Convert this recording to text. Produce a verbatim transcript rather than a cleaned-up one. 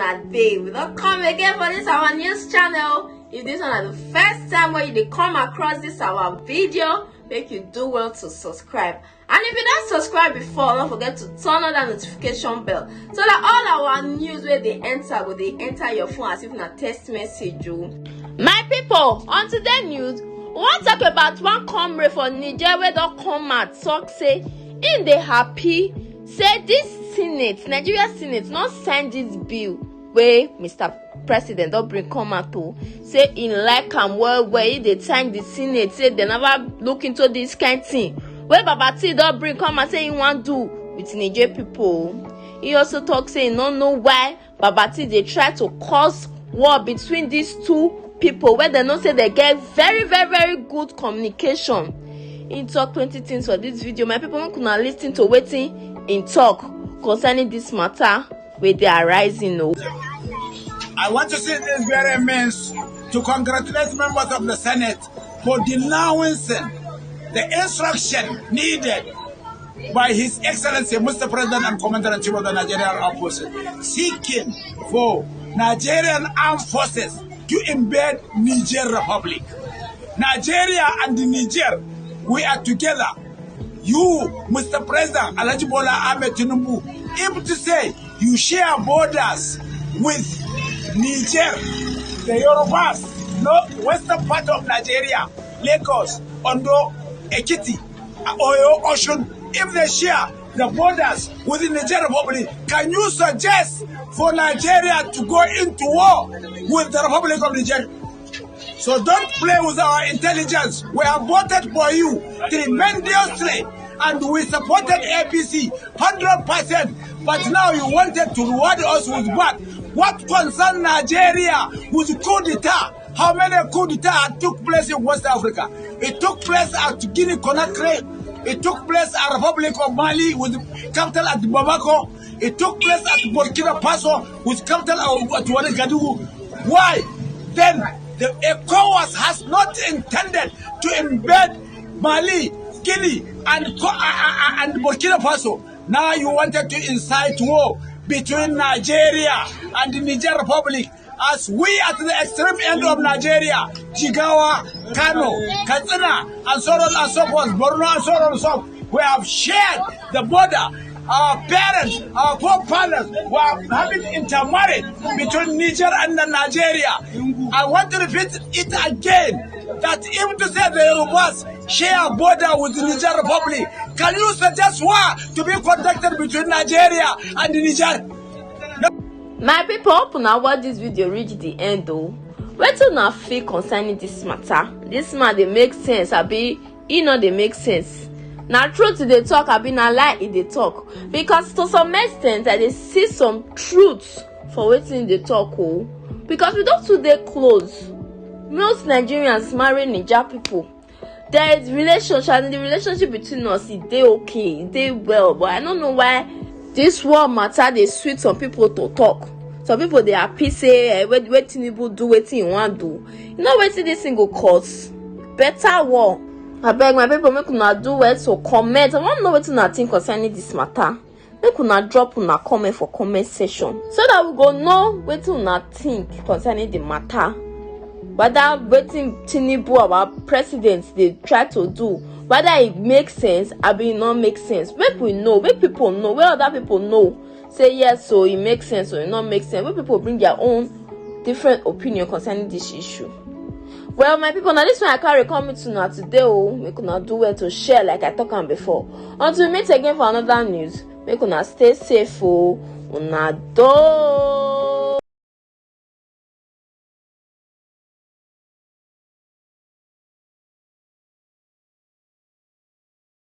Today we don come again for this our news channel. If this one na the first time wey you dey come across this our video, make you do well to subscribe. And if you don subscribe before, don't forget to turn on that notification bell so that all our news wey dey enter go dey enter your phone as if na text message o. My people, on today news, we wan talk about one comrade for Niger wey don come out talk say im dey happy say this senate, Nigeria senate, no sign this bill wey Mister President don bring come out o. Say im like am well well, im dey thank the senate say dem never look into this kind thing wey Baba T don bring come out say im wan do with Niger people o. Im also talk say im no know why Baba T dey try to cause war between these two people wey dem know say dem get very very very good communication. Im talk plenty things for this video. My people, make una listen to wetin im talk concerning this matter wey dey arising o. I want to see this very means to congratulate members of the Senate for denouncing the instruction needed by His Excellency Mister President and Commander-in-Chief of the Nigerian Armed Forces, seeking for Nigerian armed forces to invade Niger Republic. Nigeria and Niger, we are together. You, Mister President Alhaji Bola Ahmed Tinubu, even to say you share borders with Niger, the Yorubas, no, western part of Nigeria, Lagos, Ondo, Ekiti, Oyo, Osun, if they share the borders with the Niger Republic, can you suggest for Nigeria to go into war with the Republic of Niger? So don't play with our intelligence. We have voted for you tremendously and we supported A P C hundred percent. But now you wanted to reward us with what? What concern Nigeria with coup d'etat? How many coup d'etat took place in West Africa? It took place at Guinea Conakry. It took place at Republic of Mali with capital at Bamako. It took place at Burkina Faso with capital at Ouagadougou. Why? Then the ECOWAS has not intended to invade Mali, Guinea, and, Co- uh, uh, uh, and Burkina Faso. Now you wanted to incite war between Nigeria and the Niger Republic. As we at the extreme end of Nigeria, Jigawa, Kano, Katsina, and so on and so forth, Borno, and so on and so forth, we have shared the border. Our parents, our forefathers were having intermarriage between Niger and Nigeria. I want to repeat it again that even to say the Yorubas share border with the Niger Republic, can you suggest war to be conducted between Nigeria and Niger? My people, hope una watch this video reach the end o. Wetin una feel concerning this matter? This man dey make sense abi e no dey make sense? Na truth e dey talk abi na lie e dey talk? Because to some extent I dey see some truth for wetin e dey talk o. Because we don too dey close. Most Nigerians marry Naija people. There is relationship, and the relationship between us e dey okay, e dey well, but I no know why this war matter dey sweet some people to talk. Some people dey happy say eh, wait, wait Tinubu do wetin he wan do. You know wetin this thing go cause? Better war. Abeg, my people, make una do well to comment. I wan know wetin una think concerning this matter. Make una drop una comment for comment section so that we go know wetin una think concerning the matter. Whether wetin Tinubu, our president, dey try to do, whether e make sense abi e no make sense, make we know, make people know, make other people know say yes o, e make sense o, e no make sense, make people bring their own different opinion concerning this issue. Well, my people, na this one I carry come meet una today o. Make una do well to share like I talk am before. Until we meet again for another news, make una stay safe o. Una do.